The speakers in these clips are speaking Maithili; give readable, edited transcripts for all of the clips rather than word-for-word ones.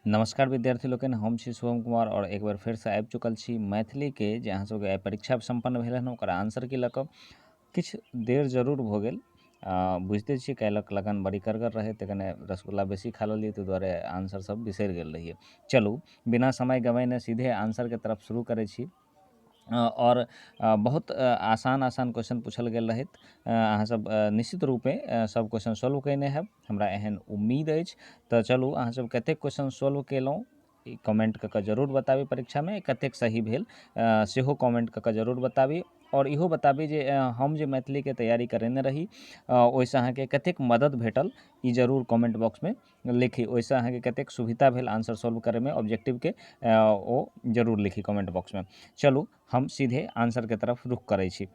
नमस्कार विद्यार्थी लोकनि, हम छी शुभम कुमार और एक बेर फेरसँ आबि चुकल छी मैथिलीके जे अहाँ सबके आइ परीक्षा सम्पन्न भेल हन ओकर आंसरके लऽ कऽ। किछु देर जरूर भऽ गेल, बुझिते छियै काल्हिक लगन बड़ी कड़गर रहै, तऽ कने रसगुल्ला बेसी खा लेलियै, ताहि दुआरे आंसर सब बिसरि गेल रहियै। चलू बिना समय गवेने सीधे आंसरके तरफ शुरू करै छी। आओर बहुत आसान आसान क्वेश्चन पूछल गेल रहैत, अहाँ सब निश्चित रूपे सब क्वेश्चन सॉल्व कयने हैब, हमरा एहन उम्मीद अछि। तऽ चलू अहाँ सब कतेक क्वेश्चन सॉल्व केलहुँ ई कमेंट कऽ कऽ जरूर बताबी, परीक्षामे कतेक सही भेल सेहो कमेंट कऽ कऽ जरूर बताबी। आओर इहो बताबी जे हम जे मैथिलीके तैयारी करेने रही ओहिसँ अहाँके कतेक मदद भेटल, ई जरूर कमेंट बॉक्समे लिखी। ओहिसँ अहाँके कतेक सुविधा भेल आंसर सॉल्व करैमे ऑब्जेक्टिवके, ओ जरूर लिखी कमेंट बॉक्समे। चलू हम सीधे आंसरके तरफ रुख करै छी।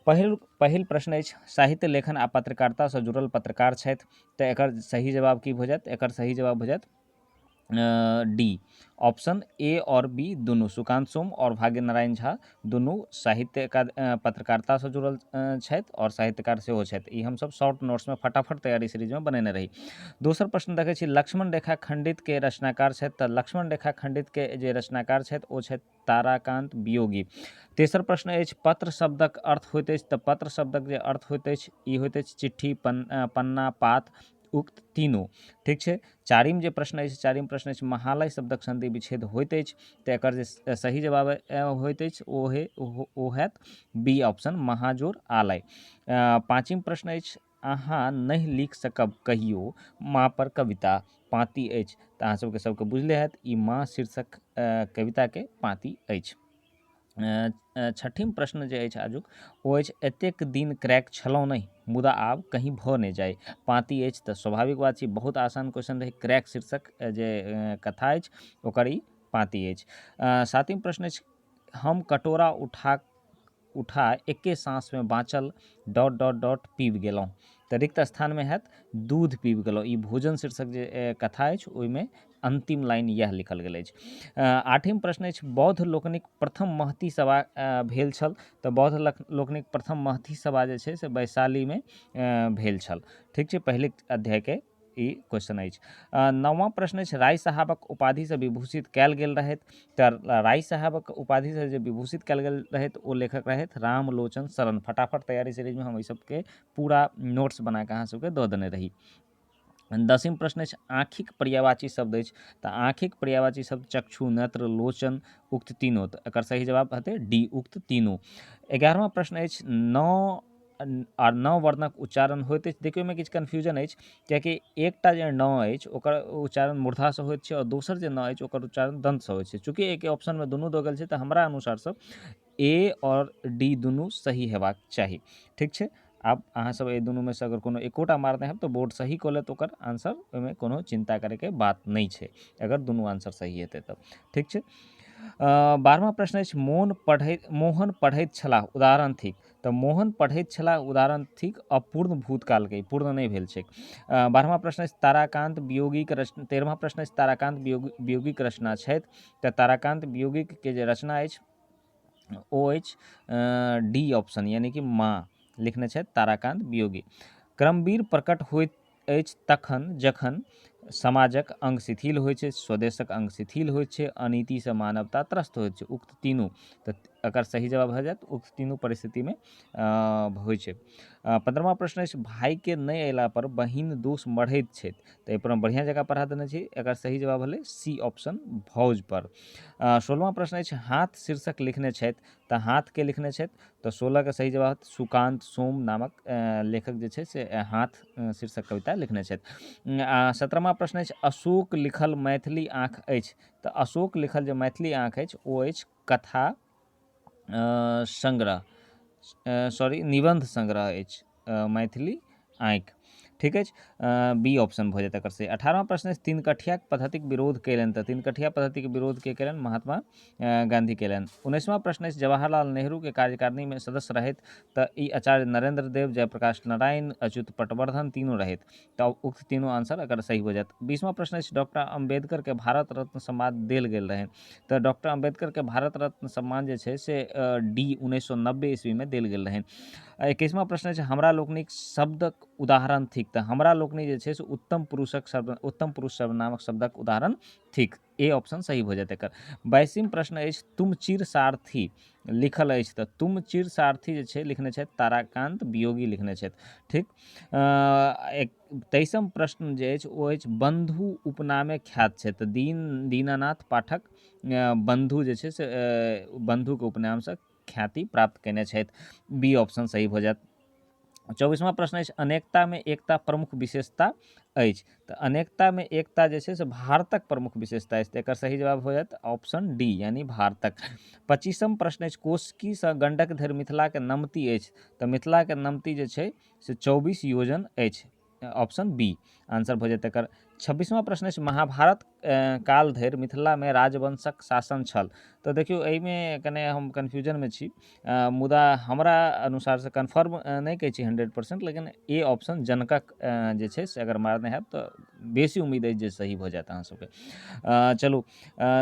पहिल पहिल प्रश्न अछि, साहित्य लेखन आ पत्रकारितासँ जुड़ल पत्रकार छथि, तऽ एकर सही जवाब की भऽ जायत? एकर सही जवाब भऽ जायत डी ऑप्शन, ए और बी दुनू। सुकांत सोम और भाग्य नारायण झा दुनू साहित्य पत्रकारितासँ जुड़ल छथि और साहित्यकार सेहो छथि। ई हमसब शॉर्ट नोट्समे फटाफट तैयारी सीरीजमे बनेने रही। दोसर प्रश्न देखै छी, लक्ष्मण रेखा खंडितके रचनाकार छथि, तऽ लक्ष्मण रेखा खंडितके जे रचनाकार छथि ओ छथि ताराकांत वियोगी। तेसर प्रश्न अछि, पत्र शब्दक अर्थ होइत अछि, तऽ पत्र शब्दक जे अर्थ होइत अछि ई होइत अछि चिट्ठी, पन्ना, पात, उक्त तीनू। ठीक छै। चारिम जे प्रश्न अछि, चारिम प्रश्न अछि, महालय शब्दक संधि विच्छेद होइत अछि, तऽ एकर जे सही जवाब होइत अछि ओ हे ओ हैत बी ऑप्शन, महाजोर आलय। पाँचिम प्रश्न अछि, अहाँ नहि लिख सकब कहियो माँ पर कविता पाँति अछि, तऽ अहाँ सबके सबके बुझले हैत ई माँ शीर्षक कविताके पाँति अछि। छठिम प्रश्न जे अछि आजुक ओ अछि, एतेक दिन क्रैक छलहुँ नहि मुदा आब कहीं भऽ नहि जाय पाँति अछि, तऽ स्वाभाविक बात छै बहुत आसान क्वेश्चन रहै, क्रैक शीर्षक जे कथा अछि ओकर ई पाँति अछि। सातिम प्रश्न अछि, हम कटोरा उठा उठा एके साँसमे बाँचल डॉट डॉट डॉट पीबि गेलहुँ, तऽ रिक्त स्थानमे हैत दूध पीबि गेलहुँ। ई भोजन शीर्षक जे कथा अछि ओहिमे अन्तिम लाइन इएह लिखल गेल अछि। आठम प्रश्न अछि, बौद्ध लोकनिक प्रथम महती सभा भेल छल, तऽ बौद्ध लोकनिक प्रथम महती सभा जे छै से वैशालीमे भेल छल। ठीक छै, पहिले अध्यायके ई क्वेश्चन अछि। नौवां प्रश्न अछि, राय साहबक उपाधिसँ विभूषित कयल गेल रहथि, तऽ राय साहबक उपाधिसँ जे विभूषित कयल गेल रहथि ओ लेखक रहथि रामलोचन शरण। फटाफट तैयारी सीरीजमे हम एहि सबके पूरा नोट्स बनाकऽ अहाँ सबके दऽ देने रही। दसिम प्रश्न अछि, आँखिक पर्यायवाची शब्द अछि, तऽ आँखिक पर्यायवाची शब्द चक्षु, नेत्र, लोचन, उक्त तीनू, तऽ एकर सही जवाब हेतै डी, उक्त तीनू। 11वां प्रश्न अछि, नौ आ नौ वर्णक उच्चारण होइत अछि। देखियौ एहिमे किछु कन्फ्यूजन अछि, कियाकि एकटा जे नौ अछि ओकर उच्चारण मूर्धासँ होइत छै और दोसर जे नौ अछि ओकर उच्चारण दन्तसँ होइत छै। चूँकि एके ऑप्शनमे दुनू दऽ गेल छै तऽ हमरा अनुसारसँ ए और डी दुनू सही हेबाक चाही। ठीक छै, आब अहाँ सब एहि दुनूमे से अगर कोनो एकोटा मारने हैब तऽ बोर्ड सही कऽ लेत ओकर आंसर, ओहिमे कोनो चिन्ता करैके बात नहि छै अगर दुनू आंसर सही हेतै तऽ। ठीक छै। 12वां प्रश्न अछि, मोहन पढ़ैत छलाह उदाहरण थिक, तऽ मोहन पढ़ैत छलाह उदाहरण थिक अपूर्ण भूतकालके, पूर्ण नहि भेल छै। 12वां प्रश्न अछि, ताराकांत वियोगीक रचना। 13वां प्रश्न अछि, ताराकांत वियोगीक रचना छथि, तऽ ताराकांत वियोगीके जे रचना अछि ओ अछि डी ऑप्शन, यानी कि माँ लिखने छथि ताराकांत वियोगी। क्रमवीर प्रकट होइत अछि तखन जखन समाजक अंग शिथिल होइ छै, स्वदेशक अंग शिथिल होइ छै, अनीतिसँ मानवता त्रस्त होइ छै, उक्त तीनू, तऽ एकर सही जवाब भऽ जायत उक्त तीनू परिस्थितिमे होइ छै। 15वां प्रश्न अछि, भाइके नहि अयला पर बहिन दोष मढ़ैत छथि, तऽ एहिपर हम बढ़िआँ जकाँ पढ़ा देने छी, एकर सही जवाब भेलै सी ऑप्शन, भौज पर। 16वां प्रश्न अछि, हाथ शीर्षक लिखने छथि, तऽ हाथके लिखने छथि, तऽ 16के सही जवाब सुकांत सोम नामक लेखक जे छै से हाथ शीर्षक कविता लिखने छथि। 17वां प्रश्न अछि, अशोक लिखल मैथिली आँख अछि, तऽ अशोक लिखल जे मैथिली आँख अछि ओ अछि कथा संग्रह, सॉरी निबंध संग्रह अछि मैथिली आँखि। ठीक अछि, बी ऑप्शन भऽ जायत एकर से। 18वां प्रश्न अछि, तीन कठियाक पद्धतिक विरोध कयलनि, तऽ तीन कठिया पद्धतिके विरोध के कयलनि? महात्मा गांधी कयलनि। 19वां प्रश्न अछि, जवाहरलाल नेहरूके कार्यकारिणीमे सदस्य रहथि, तऽ ई आचार्य नरेंद्र देव, जयप्रकाश नारायण, अच्युत पटवर्धन तीनू रहथि, तऽ उक्त तीनू आंसर एकर सही हो जायत। 20वां प्रश्न अछि, डॉक्टर अम्बेडकरके भारत रत्न सम्मान देल गेल रहनि, तऽ डॉक्टर अम्बेडकरके भारत रत्न सम्मान जे छै से डी 1990 ईस्वीमे देल गेल रहनि। 21वां प्रश्न अछि, हमरा लोकनिक शब्दक उदाहरण थिक। तऽ हमरा लोकनि जे छै से उत्तम पुरुषक शब्द, उत्तम पुरुष सर्वनामक शब्दक उदाहरण थिक। ए ऑप्शन सही भऽ जायत एकर। 22म प्रश्न अछि, तुम चिर सारथी लिखल अछि। तऽ तुम चिर सारथी जे छै लिखने छथि ताराकांत वियोगी लिखने छथि। ठीक, 23म प्रश्न जे अछि ओ अछि बंधु उपनामे ख्यात छथि। तऽ दीनानाथ पाठक बंधु जे छै से बंधुके उपनामसँ ख्याति प्राप्त कयने छथि। बी ऑप्शन सही भऽ जायत। 24वां प्रश्न अछि, अनेकतामे एकता प्रमुख विशेषता अछि। तऽ अनेकतामे एकता जे छै से भारतक प्रमुख विशेषता अछि। तऽ एकर सही जवाब हो जायत ऑप्शन डी, यानी भारतक। 25म प्रश्न अछि, कोशकीसँ गंडक धरि मिथिलाके नमती अछि। तऽ मिथिलाके नमती जे छै से 24 योजन अछि। ऑप्शन बी आंसर भऽ जायत एकर। 26वां प्रश्न अछि, महाभारत काल धरि मिथिलामे राजवंशक शासन छल। तऽ देखियौ एहिमे कने हम कन्फ्यूजनमे छी, मुदा हमरा अनुसारसँ कन्फर्म नहि कहै छी 100%, लेकिन ए ऑप्शन जनकक जे छै से अगर मारने हैब तऽ बेसी उम्मीद अछि जे सही भऽ जायत अहाँ सबके। चलू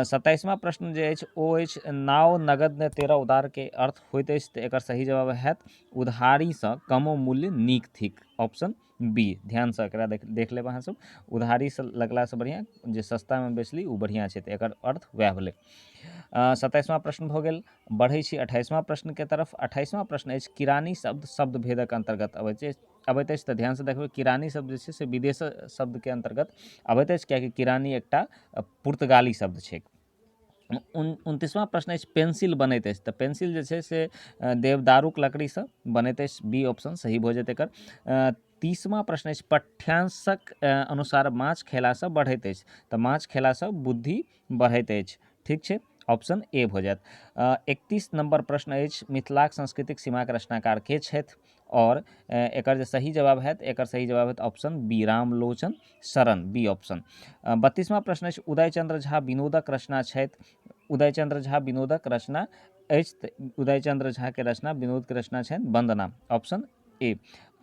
27वां प्रश्न जे अछि ओ अछि, नाव नगद ने 13 उदारके अर्थ होइत अछि। तऽ एकर सही जवाब हैत उधारीसँ कमो मूल्य नीक थिक। Option B. ध्यानसँ एकरा देख लेब अहाँ सब, उधारीसँ लगलासँ बढ़िआँ जे सस्तामे बेचली ओ बढ़िआँ छै। तऽ एकर अर्थ वएह भेलै। 27वां प्रश्न भऽ गेल। बढ़ै छी 28वां प्रश्नके तरफ। 28वां प्रश्न अछि, किरानी शब्द शब्द भेदक अन्तर्गत अबैत अछि। तऽ ध्यानसँ देखबै, किरानी शब्द जे छै से विदेश शब्दके अन्तर्गत अबैत अछि, कियाकि किरानी एकटा पुर्तगाली शब्द छै। 29वां प्रश्न अछि, पेंसिल बनैत अछि। तऽ पेंसिल जे छै से देवदारूक लकड़ीसँ बनैत अछि। बी ऑप्शन सही भऽ जेतै एकर। 30वां प्रश्न अछि, पाठ्यांशक अनुसार माछ खेलासँ बढ़ैत अछि। तऽ माछ खेलासँ बुद्धि बढ़ैत अछि। ठीक छै, ऑप्शन ए भऽ जायत। 31 नंबर प्रश्न अछि, मिथिलाक सांस्कृतिक सीमाक रचनाकार के छथि? और एकर जे सही जवाब हैत, एकर सही जवाब हैत option B, Ramlochan Sharan, B option. 32वां प्रश्न अछि, उदयचंद्र झा विनोदक रचना छथि। उदयचंद्र झा विनोदक रचना अछि। तऽ उदयचंद्र झा के रचना विनोद के रचना छनि वंदना, ऑप्शन ए।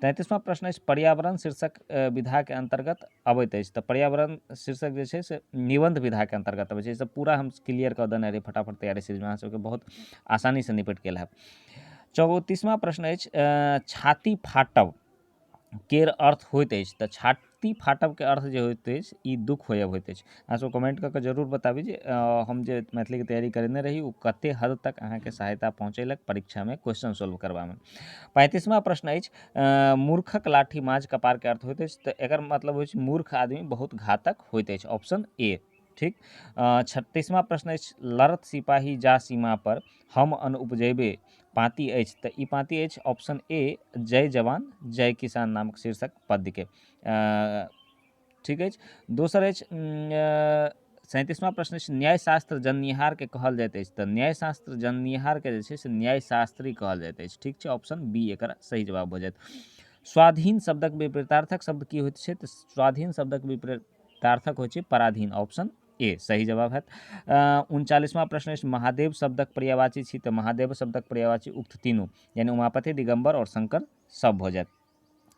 33वां प्रश्न अछि, पर्यावरण शीर्षक विधाके अन्तर्गत अबैत अछि। तऽ पर्यावरण शीर्षक जे छै से निबन्ध विधाके अन्तर्गत अबै छै। ई सब पूरा हम क्लियर कऽ देने रही फटाफट तैयारी सीरीजमे, अहाँ सबके बहुत आसानीसँ निपटि गेल हैत। 34वां प्रश्न अछि, छाती फाटब केर अर्थ होइत अछि। तऽ छाती फाटबके अर्थ जे होइत अछि ई दुख होयब होइत अछि। अहाँ सब कमेंट कऽ कऽ जरूर बताबी जे हम जे मैथिलीके तैयारी करेने रही ओ कते हद तक अहाँके सहायता पहुँचेलक परीक्षामे क्वेश्चन सॉल्व करबामे। 35वां प्रश्न अछि, मूर्खक लाठी माछ कपारके अर्थ होइत अछि। तऽ एकर मतलब होइ छै मूर्ख आदमी बहुत घातक होइत अछि, ऑप्शन ए। ठीक, 36वां प्रश्न अछि, लड़त सिपाही जा सीमा पर हम अन्न उपजेबे पाँति अछि। तऽ ई पाँति अछि ऑप्शन ए, जय जवान जय किसान नामक शीर्षक पद्यके। ठीक अछि। दोसर अछि 37वां प्रश्न अछि, न्यायशास्त्र जननिहारके कहल जाइत अछि। तऽ न्यायशास्त्र जननिहारके जे छै से न्यायशास्त्री कहल जाइत अछि। ठीक छै, ऑप्शन बी एकर सही जवाब भऽ जायत। स्वाधीन शब्दक विपरीतार्थक शब्द की होइत छै? तऽ स्वाधीन शब्दक विपरीतार्थक होइ छै पराधीन, ऑप्शन ए सही जवाब हैत। 39वां प्रश्न अछि, महादेव शब्दक पर्यायवाची छी। तऽ महादेव शब्दक पर्यायवाची उक्त तीनू, यानी उमापति, दिगंबर और शंकर सब भऽ जायत।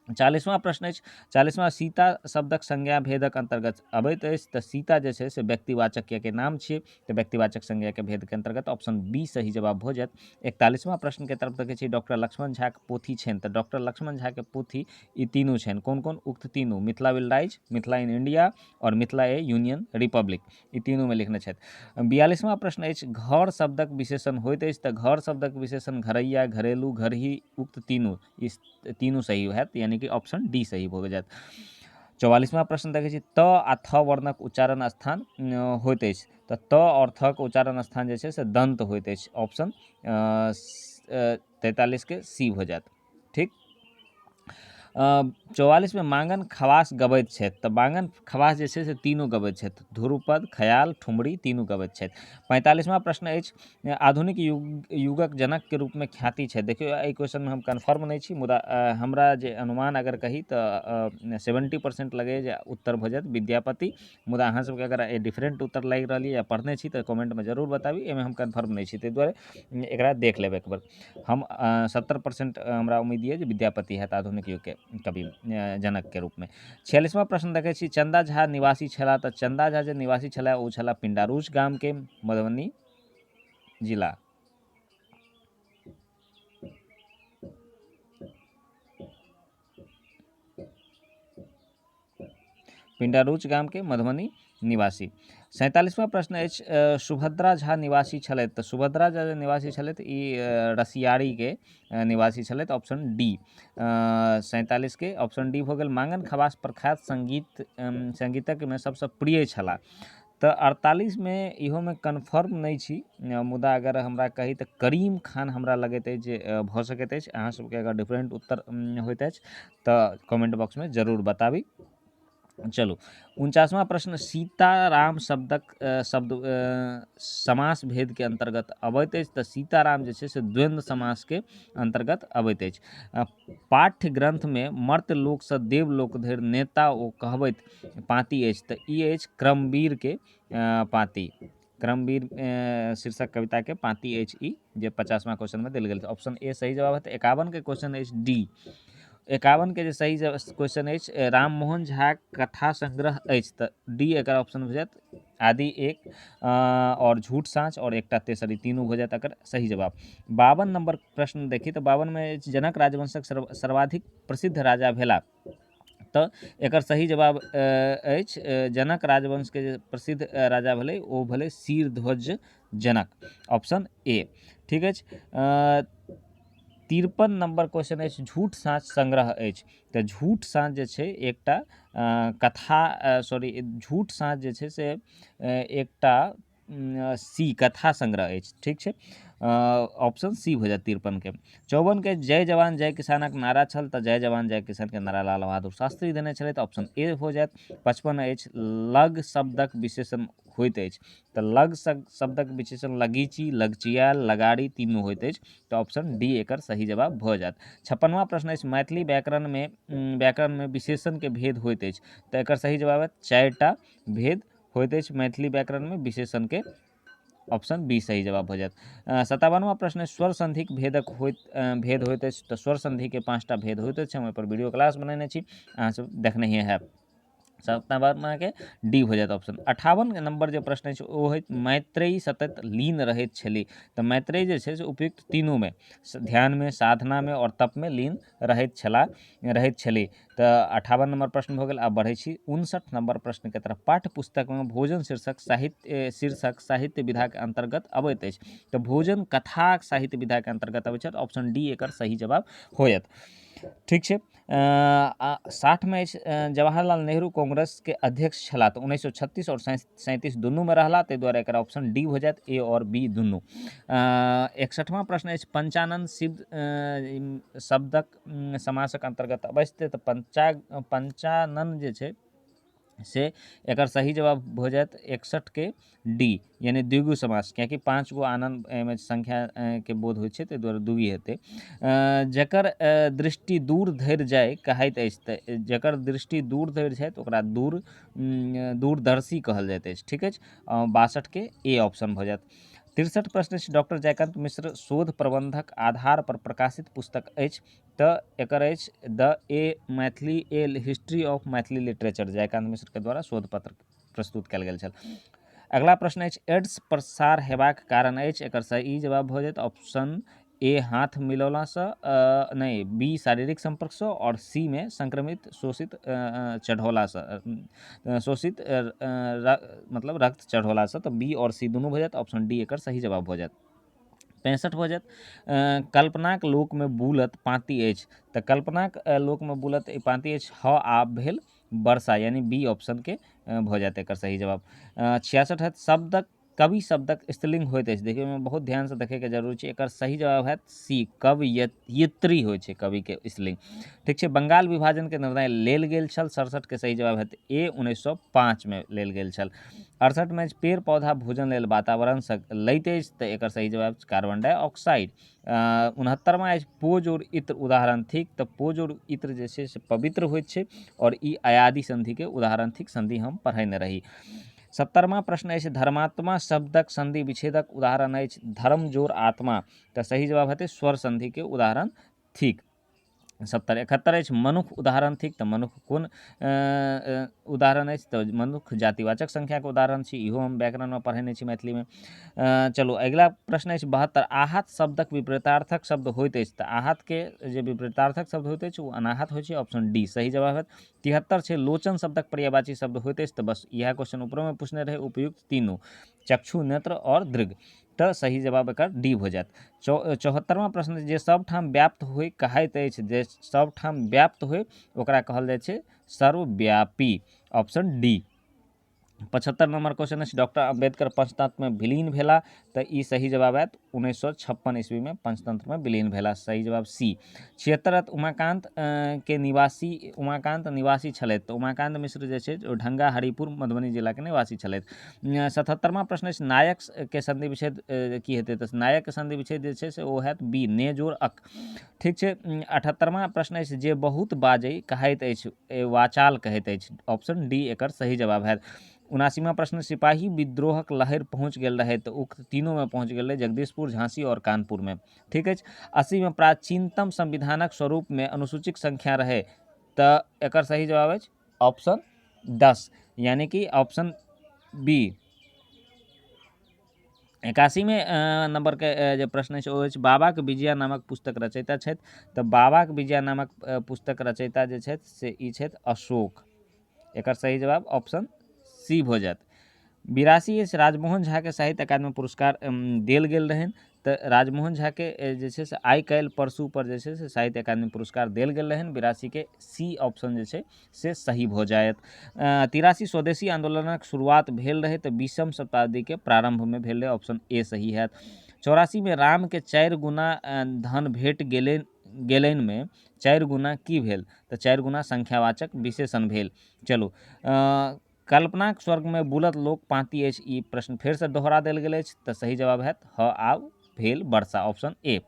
40वां प्रश्न अछि, 40वां सीता शब्दक संज्ञा भेदक अन्तर्गत अबैत अछि। तऽ सीता जे छै से व्यक्तिवाचक के नाम छियै, तऽ व्यक्तिवाचक संज्ञाके भेदके अन्तर्गत ऑप्शन बी सही जवाब भऽ जायत। 41वां प्रश्नके तरफ देखै छी, डॉक्टर लक्ष्मण झाके पोथी छनि। तऽ डॉक्टर लक्ष्मण झाके पोथी ई तीनू छनि। कोन कोन? उक्त तीनू, Mithila will rise, Mithila in India और मिथिला ए यूनियन रिपब्लिक, ई तीनूमे लिखने छथि। 42वां प्रश्न अछि, घर शब्दक विशेषण होइत अछि। तऽ घर शब्दक विशेषण घरैया, घरेलू, घरही, उक्त तीनू, ई तीनू सही हैत, यानी कि ऑप्शन डी सही भऽ जायत। 44वां प्रश्न देखै छी, त आ थ वर्णक उच्चारण स्थान होइत अछि। तऽ त और थ के उच्चारण स्थान जे छै से दंत होइत अछि, ऑप्शन 43 के सी भऽ जायत। ठीक, 44 में मांगन खवास गबैत छथि। तऽ मांगन खवास जे छै से तीनू गबैत छथि, ध्रुपद, खयाल, ठुमरी तीनू गबैत छथि। 45वां प्रश्न अछि, आधुनिक युगक जनक के रूपमे ख्याति छै। देखियौ एहि क्वेश्चनमे हम कन्फर्म नहि छी, मुदा हमरा जे अनुमान अगर कही तऽ 70% लगैए जे उत्तर भऽ जायत विद्यापति। मुदा अहाँ सबके अगर डिफरेंट उत्तर लागि रहल यऽ या पढ़ने छी तऽ कमेंटमे जरूर बताबी, एहिमे हम कन्फर्म नहि छी, ताहि दुआरे एकरा देख लेब एक बेर। हम 70% हमरा उम्मीद यऽ जे विद्यापति हैत आधुनिक युगके कवि जनक के रूपमे। 46वां प्रश्न देखै छी, चंदा झा निवासी छलाह। तऽ चंदा झा जे निवासी छलाह ओ छलाह पिंडारूच गामके, मधुबनी जिला। पिंडारूच गामके मधुबनी निवासी। 47वां प्रश्न अछि, सुभद्रा झा निवासी छलथि, तऽ सुभद्रा झा जे निवासी छलथि ई रसियारीके निवासी छलथि, ऑप्शन डी। 47के ऑप्शन डी भऽ गेल। मांगन खवास प्रख्यात संगीतज्ञमे सबसँ प्रिय छलाह, तऽ 48मे इहोमे कन्फर्म नहि छी, मुदा अगर हमरा कही तऽ करीम खान हमरा लगैत अछि जे भऽ सकैत अछि। अहाँ सबके अगर डिफरेंट उत्तर होइत अछि तऽ कमेंट बॉक्समे जरूर बताबी। चलू 49वां प्रश्न, सीताराम शब्दक शब्द समास भेदके अन्तर्गत अबैत अछि, तऽ सीताराम जे छै से द्वन्द्व समासके अन्तर्गत अबैत अछि। पाठ्य ग्रंथमे मर्त्य लोकसँ देवलोक धरि नेता ओ कहबैत पाँति अछि, तऽ ई अछि क्रमवीरके पाँति, क्रमवीर शीर्षक कविताके पाँति अछि ई, जे 50वां क्वेश्चनमे देल गेल। ऑप्शन ए सही जवाब हेतै। 51के क्वेश्चन अछि डी, 51के जे सही क्वेश्चन अछि राममोहन झा कथा संग्रह अछि, तऽ डी एकर ऑप्शन भऽ जायत, आदि एक आओर झूठ साँच आओर एकटा तेसर, ई तीनू भऽ जायत एकर सही जवाब। 52 नंबर प्रश्न देखी तऽ 52मे अछि जनक राजवंशक सर्वाधिक प्रसिद्ध राजा भेला, तऽ एकर सही जवाब अछि जनक राजवंशके जे प्रसिद्ध राजा भेलै ओ भेलै शीरध्वज जनक, ऑप्शन ए। ठीक अछि। 53 नंबर क्वेश्चन अछि झूठ साँच संग्रह अछि, तऽ झूठ साँच जे छै एकटा कथा, सॉरी झूठ साँच जे छै से एकटा सी कथा संग्रह अछि। ठीक छै, ऑप्शन सी भऽ जायत 53के। 54के जय जवान जय किसानक नारा छल, तऽ जय जवान जय किसानके नारा लाल बहादुर शास्त्री देने छलथि, ऑप्शन ए हो जायत। 55 अछि लग शब्दक विशेषण होइत अछि, तऽ लग शब्दक विशेषण लगीची, लगचियाल, लगाड़ी तीनू होइत अछि, तऽ ऑप्शन डी एकर सही जवाब भऽ जायत। 56वां प्रश्न अछि मैथिली व्याकरणमे विशेषणके भेद होइत अछि, तऽ एकर सही जवाब है 4टा भेद होइत अछि मैथिली व्याकरणमे विशेषणके, ऑप्शन बी सही जवाब भऽ जायत। 57वां प्रश्न स्वर संधिक भेदक भेद होइत अछि, तऽ स्वर संधिके 5टा भेद होइत अछि, हम ओहिपर वीडियो क्लास बनेने छी, अहाँ सब देखनहिए हैब। 57वांके डी हो जायत ऑप्शन। 58 नंबर जे प्रश्न अछि ओ होइत मैत्रेयी सतत लीन रहैत छली, तऽ मैत्रेयी जे छै से उपयुक्त तीनूमे ध्यानमे, साधनामे आओर तपमे लीन रहैत छली, तऽ 58 नंबर प्रश्न भऽ गेल। आब बढ़ै छी 59 नंबर प्रश्नके तरफ। पाठ्य पुस्तकमे भोजन शीर्षक साहित्य विधाके अन्तर्गत अबैत अछि, तऽ भोजन कथा साहित्य विधाके अन्तर्गत अबैत छथि, ऑप्शन डी एकर सही जवाब होयत। ठीक छै। 60मे अछि जवाहरलाल नेहरू कांग्रेसके अध्यक्ष छलाह, तऽ 1936 आओर 37 दुनूमे रहला, ताहि दुआरे एकर ऑप्शन डी हो जायत, ए आओर बी दुनू। 61वां प्रश्न अछि पंचानंद शिव शब्दक समासक अन्तर्गत अबैत छै, तऽ पंचानंद जे छै से एकर सही जवाब भऽ जायत 61के डी, यानी द्विगु समास, कियाकि 5 गो आनंद एहिमे संख्या के बोध होइ छै, ताहि दुआरे द्विगु हेतै। जकर दृष्टि दूर धरि जाय कहैत अछि, तऽ जकर दृष्टि दूर धरि जाय तऽ ओकरा दूरदर्शी कहल जाइत अछि। ठीक अछि, 62के ए ऑप्शन भऽ जायत। 63 प्रश्न अछि डॉक्टर जयकांत मिश्र शोध प्रबंधक आधार पर प्रकाशित पुस्तक अछि, तऽ एकर अछि the a Maithili a history of Maithili literature, Jaykant Mishra के द्वारा शोध पत्र प्रस्तुत कयल गेल छल। अगला प्रश्न अछि एड्स प्रसार हेबाक कारण अछि, एकर सही जवाब भऽ जायत ऑप्शन ए हाथ मिलौलासँ, नहि बी शारीरिक संपर्कसँ और सी में संक्रमित शोषित चढ़ौलासँ, शोषित मतलब रक्त चढ़ौलासँ, तऽ बी और सी दुनू भऽ जायत, ऑप्शन डी एकर सही जवाब भऽ जायत। 65 भऽ जायत। कल्पनाक लोकमे बुलत पाँति अछि, तऽ कल्पनाक लोकमे बुलत ई पाँति अछि ह आब भेल वर्षा, यानी बी ऑप्शनके भऽ जायत एकर सही जवाब। 66 हैत शब्दक कवि शब्दक स्त्रीलिंग होइत अछि, देखियौ एहिमे बहुत ध्यानसँ देखैके जरूरी छै, एकर सही जवाब हैत सी कवयित्री होइ छै कविके स्त्रीलिंग। ठीक छै। बंगाल विभाजनके निर्णय लेल गेल छल, 67के सही जवाब हैत ए 1905मे लेल गेल छल। 68मे पेड़ पौधा भोजन लेल वातावरणसँ लैत अछि, तऽ एकर सही जवाब कार्बन डाइऑक्साइड। 69वां अछि पोज और इत्र उदाहरण थिक, तऽ पोज और इत्र जे छै से पवित्र होइत छै और ई अयादि संधिके उदाहरण थिक, संधि हम पढ़ेने रही। 70वां प्रश्न अछि धर्मात्मा शब्दक संधि विच्छेदक उदाहरण अछि धर्म जोर आत्मा, तऽ सही जवाब हेतै स्वर संधिके उदाहरण थिक। 70। 71 अछि मनुख उदाहरण थिक, तऽ मनुख कोन उदाहरण अछि? तऽ मनुख जातिवाचक संख्याके उदाहरण छी, इहो हम व्याकरणमे पढ़ेने छी मैथिलीमे। चलू अगिला प्रश्न अछि 72, आहत शब्दक विपरीतार्थक शब्द होइत अछि, तऽ आहतके जे विपरीतार्थक शब्द होइत अछि ओ अनाहत होइ छै, ऑप्शन डी सही जवाब हैत। 73 छै लोचन शब्दक पर्यायवाची शब्द होइत अछि, तऽ बस इएह क्वेश्चन ऊपरोमे पूछने रहै, उपयुक्त तीनू, चक्षु, नेत्र आओर दृग, तऽ सही जवाब एकर डी भऽ जायत। 74वां प्रश्न जे सबठाम व्याप्त होइ कहैत अछि, जे सबठाम व्याप्त होइ ओकरा कहल जाइ छै सर्वव्यापी, ऑप्शन डी। 75 नंबर क्वेश्चन अछि डॉक्टर अम्बेडकर पंचतंत्रमे विलीन भेला, तऽ ई सही जवाब आयत 1956 ईस्वीमे पंचतंत्रमे विलीन भेला, सही जवाब सी। 76 उमाकांत के निवासी, उमाकांत निवासी छलथि, तऽ उमाकांत मिश्र जे छै ओ ढंगा हरिपुर मधुबनी जिलाके निवासी छलथि। 77वां प्रश्न अछि नायक के संधि विच्छेद की हेतै? तऽ नायक के संधि विच्छेद जे छै से ओ हैत बी, ने जोड़ अक। ठीक छै। 78वां प्रश्न अछि जे बहुत बाजै कहैत अछि वाचाल कहैत अछि, ऑप्शन डी एकर सही जवाब हैत। 79वां प्रश्न सिपाही विद्रोहक लहरि पहुँच गेल रहै, तऽ उक्त तीनोमे पहुँच गेल रहै, जगदीशपुर, झांसी आओर कानपुरमे। ठीक अछि। 80मे प्राचीनतम संविधानक स्वरूपमे अनुसूचित संख्या रहै, तऽ एकर सही जवाब अछि ऑप्शन 10, यानी कि ऑप्शन बी। 81मे नंबरके जे प्रश्न अछि ओ अछि बाबाके विजया नामक पुस्तक रचयिता छथि, तऽ बाबाके विजया नामक पुस्तक रचयिता जे छथि से ई छथि अशोक, एकर सही जवाब ऑप्शन सी भऽ जायत। 82 अछि राजमोहन झाके साहित्य अकादमी पुरस्कार देल गेल रहनि, तऽ राजमोहन झाके जे छै से आइ काल्हि परसू पर जे छै से साहित्य अकादमी पुरस्कार देल गेल रहनि, 82 के सी ऑप्शन जे छै से सही भऽ जायत। 83 स्वदेशी आंदोलनक शुरुआत भेल रहै, तऽ 20म शताब्दीके प्रारंभमे भेल रहै, ऑप्शन ए सही हैत। 84मे रामके 4 गुना धन भेट गेलनिमे 4 गुना की भेल? तऽ 4 गुना संख्यावाचक विशेषण भेल। चलू कल्पनाक स्वर्गमे बुलत लोक पाँति अछि, ई प्रश्न फेरसँ दोहरा देल गेल अछि, तऽ सही जवाब हैत ह आब भेल वर्षा, ऑप्शन ए।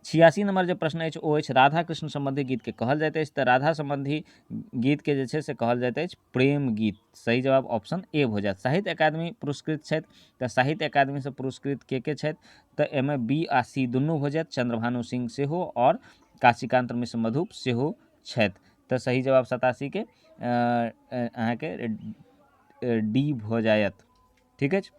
86 नंबर जे प्रश्न अछि ओ अछि राधा कृष्ण संबंधी गीतके कहल जाइत अछि, तऽ राधा संबंधी गीतके जे छै से कहल जाइत अछि प्रेम गीत, सही जवाब ऑप्शन ए भऽ जायत। साहित्य अकादमी पुरस्कृत छथि, तऽ साहित्य अकादमीसँ पुरस्कृत के छथि? तऽ एहिमे बी आ सी दुनू भऽ जायत, चंद्रभानु सिंह सेहो आओर काशीकांत मिश्र मधुप सेहो छथि, तऽ सही जवाब 87 के अहाँके डी भऽ जायत। ठीक अछि।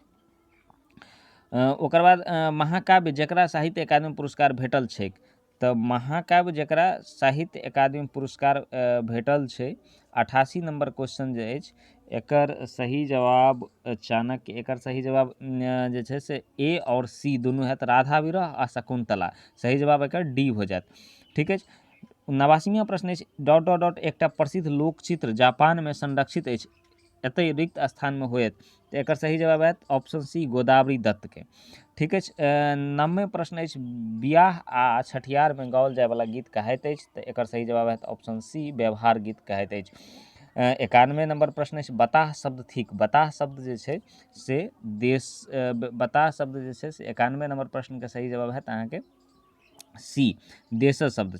ओकर बाद महाकाव्य जकरा साहित्य अकादमी पुरस्कार भेटल छैक, तऽ महाकाव्य जकरा साहित्य अकादमी पुरस्कार भेटल छै, 88 नंबर क्वेश्चन जे अछि एकर सही जवाब चाणक्य, एकर सही जवाब जे छै से ए आओर सी दुनू हैत, राधा विरह आ शकुंतला, सही जवाब एकर डी भऽ जायत। ठीक अछि। 89वां प्रश्न अछि डॉट डॉट डॉट एकटा प्रसिद्ध लोकचित्र जापानमे संरक्षित अछि, एतय रिक्त स्थानमे होयत, तऽ एकर सही जवाब आयत ऑप्शन सी गोदावरी दत्तके। ठीक अछि। 90 प्रश्न अछि बियाह आ छठियारमे गाओल जायवला गीत कहैत अछि, तऽ एकर सही जवाब आयत ऑप्शन सी व्यवहार गीत कहैत अछि। 91 नंबर प्रश्न अछि बताह शब्द थिक, बताह शब्द जे छै से देश, बताह शब्द जे छै से 91 नंबर प्रश्नके सही जवाब हैत अहाँके सी देशज शब्द,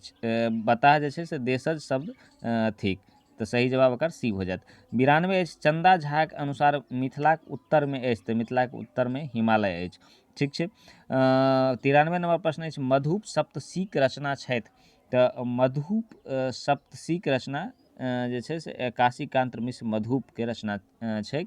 बताह जे छै से देशज शब्द थिक, तऽ सही जवाब एकर सी हो जायत। 92 अछि चंदा झाक अनुसार मिथिलाक उत्तरमे अछि, तऽ मिथिलाक उत्तरमे हिमालय अछि। ठीक छै। 93 नंबर प्रश्न अछि मधुप सप्तशीक रचना छथि, तऽ मधुप सप्तशीक रचना जे छै से काशीकांत मिश्र मधुपके रचना छै,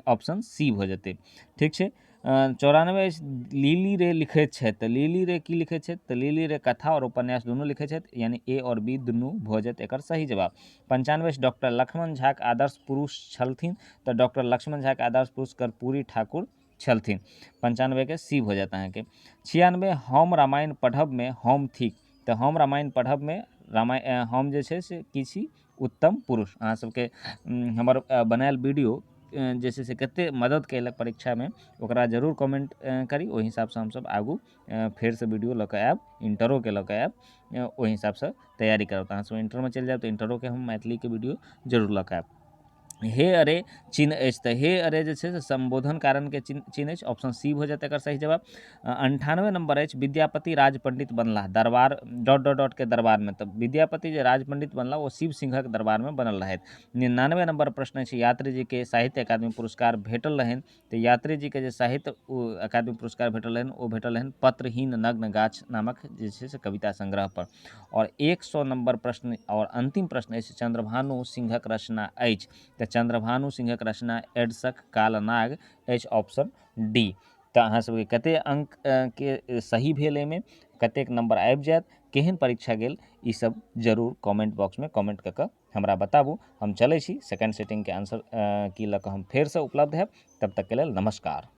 ऑप्शन सी भऽ जेतै। ठीक छै। 94 अछि लिली रे लिखैत छथि, तऽ लिली रे की लिखैत छथि? तऽ लिली रे कथा और उपन्यास दुनू लिखैत छथि, यानी ए और बी दुनू भऽ जायत एकर सही जवाब। 95 डॉक्टर लक्ष्मण झाक आदर्श पुरुष छलथिन, तऽ डॉक्टर लक्ष्मण झाक आदर्श पुरुष कर्पूरी ठाकुर छलथिन, 95 के सी भऽ जायत अहाँके। 96 हम रामायण पढ़बमे हम थिक, तऽ हम रामायण पढ़बमे रामायण हम जे छै से की छी? उत्तम पुरुष। अहाँ सबके हमर बनायल वीडियो जे छै से कतेक मदद कयलक परीक्षामे ओकरा जरूर कमेंट करी, ओहि हिसाबसँ हमसब आगू फेरसँ वीडियो लऽ कऽ आयब, इंटरोके लऽ कऽ आयब, ओहि हिसाबसँ तैयारी करब। तऽ अहाँ सब इंटरमे चलि जायब तऽ इंटरोके हम मैथिलीके वीडियो जरूर लऽ कऽ आयब। हे अरे चिन्ह अछि, तऽ हे अरे जे छै से सम्बोधन कारणके चिन्ह चिन्ह अछि। ऑप्शन सी भऽ जायत एकर सही जवाब। 98 नम्बर अछि, विद्यापति राज पंडित बनलाह दरबार डॉट डॉट डॉटके दरबारमे। तऽ विद्यापति जे राज पंडित बनलाह ओ शिव सिंहक दरबारमे बनल रहथि। 99 नम्बर प्रश्न अछि, यात्री जीके साहित्य अकादमी पुरस्कार भेटल रहनि। तऽ यात्री जीके जे साहित्य अकादमी पुरस्कार भेटल रहनि ओ भेटल रहनि पत्रहीन नग्न गाछ नामक जे छै से कविता संग्रह पर। आओर 100 नम्बर प्रश्न आओर अन्तिम प्रश्न अछि, चंद्रभानु सिंहक रचना अछि। तऽ चंद्रभानु सिंहक रचना एड्सक कालनाग अछि, ऑप्शन डी। तऽ अहाँ सबके कते अंक के सही भेल, एहिमे कतेक नम्बर आबि जायत, केहन परीक्षा गेल, ई सब जरूर कमेंट बॉक्समे कमेंट कऽ कऽ हमरा बताबू। हम चलै छी, सेकंड सेटिंगके आंसर की लऽ कऽ हम फेरसँ उपलब्ध हैब। तब तकके लेल नमस्कार।